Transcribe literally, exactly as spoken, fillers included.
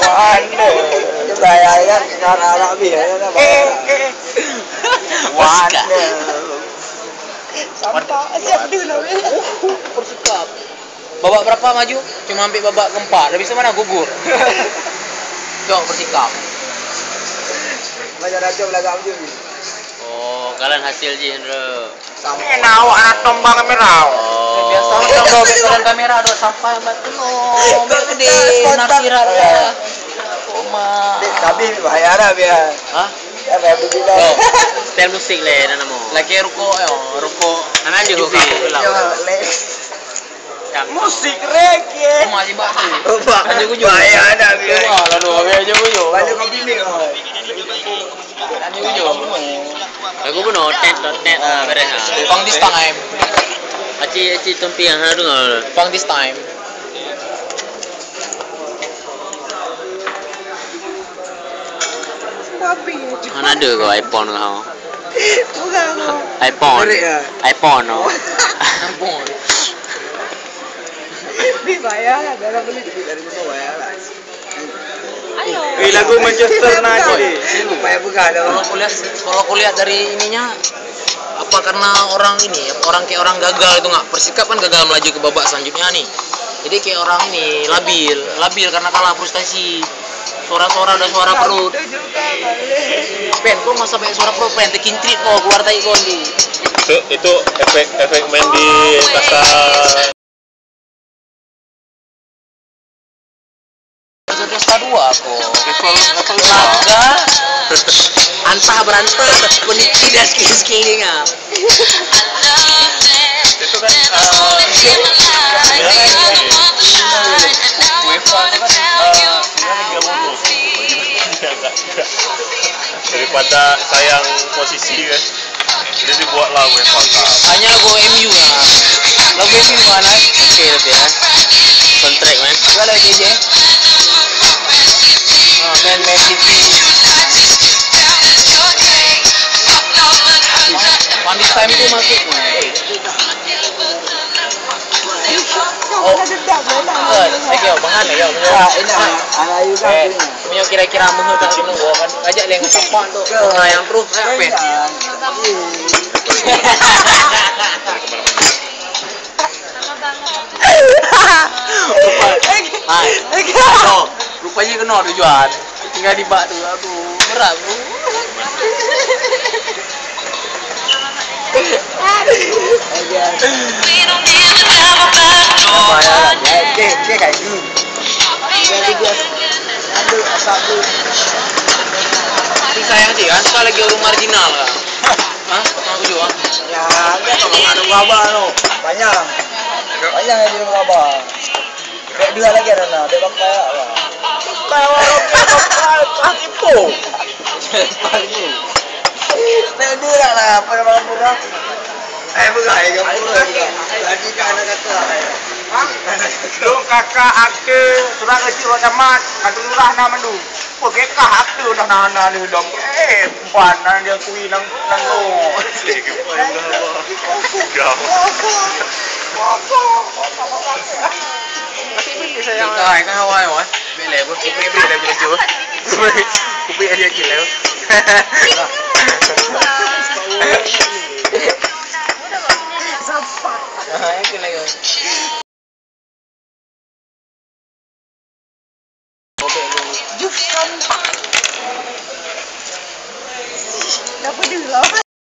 Anda, itu bahaya kan, anak-anak bih, ya, kan, bahaya. Eh, eh, eh. Wanda. Sampah, siap dulu, weh. Bersikap. Babak berapa maju? Cuma ambil babak keempat. Habis tu mana? Gugur. Cok, bersikap. Banyak racun belagak macam ni. Oh, kalian hasil jih, Indra. Sama. Eh, nah, awak nak tombang kamera. Oh. Biasa macam bawa background kamera, dok sampah batu, no. Bek gede, nak viral, ya. Oma. Dek, tapi bahaya dah, biar. Hah? Apa yang berbeda? Oh, style musik leh, nak nama. Lagi rukuk, yo, rukuk. Anak je rukuk. Yo, leh. Musik reggae. Cuma jibak tu. Nampak. Anjing ujung. Bahaya dah, biar. Wah, lalu habis anjing ujung. Balik kau bini, oh. Anjing ujung. Lagu bunoe, tet, tet, ah, beres, ah. Pang this time. Aci, aci tumpiang, ha, dengar. Pang this time. Hana ada kau iPhone kau. Bukan kau. iPhone. Merik ke? iPhone, oh. iPhone. Dibayar lah, dalam beli. Dari mana bayar lah? Ayo. Eh, lagu Manchester United ni. Payah pegang dah. Kalau kulihat, kalau kulihat dari ininya, apa karena orang ini, orang kayak orang gagal itu nggak? Persikap kan gagal melaju ke babak selanjutnya nih. Jadi kayak orang ini labil, labil karena kalah frustasi. Suara-suara udah suara perut. Pen, kok masa banyak suara perut, Pen? Terkintrit kok, keluar tai kok, Andi. Itu, itu efek, efek main di kasar. Level dua aku. Level, level dua. Naga. Antah berantah, peniti dan sekeliling-sekeliling, ah. Itu kan, eh, sebenarnya gini, UEFA itu kan, eh, sebenarnya dia bodoh. Daripada sayang posisi kan. Jadi dibuatlah UEFA Cup. Hanya lagu M U lah. Lagu M U mana? Oke, tapi ya. Soundtrack, man. Juga lah J J. Ah, Man, Man City. One this time tu masuk, man. Oh. Kan, lagi, oh, bahan lagi, oh. Ah, ini, anak you kan, eh, ini. Punya kira-kira meuheuh tak semua kan. Ajak leng sapat tu. Nah, yang terus, eh, pen. Hai. Aduh, rupanya kena tujuan. Tinggal di bak tu. Aduh, berat, bro. Tapi sayang sih kan, sekarang lagi orang marginal kan. Hah? Tengah tujuh, ah? Ya, dia kalau ada wabah tu. Panjang. Panjang dia wabah. Bek dua lagi ada nah, bek bakal lah. Bakal orang bakal, bakal tipu. Bek dua lah, apa nama pura? Eh, bukan, eh, bukan. Tadi kan ada kata. Hah? Dong kakak akte surat kecil buat camat, kata lurah nama tu. Peugeukah akte dah na-na lé lom. Eh, ban na dia kui nang, nang lo. Asli ke, Pak? Ya Allah. Ya Allah. Tapi betul sayang. Kai kan awai, wah. Bila pun kupi bila bila tu. Kupi aja kilo. Sampah. Ah, yang kilo. Jus sampah. Dah pedih lah.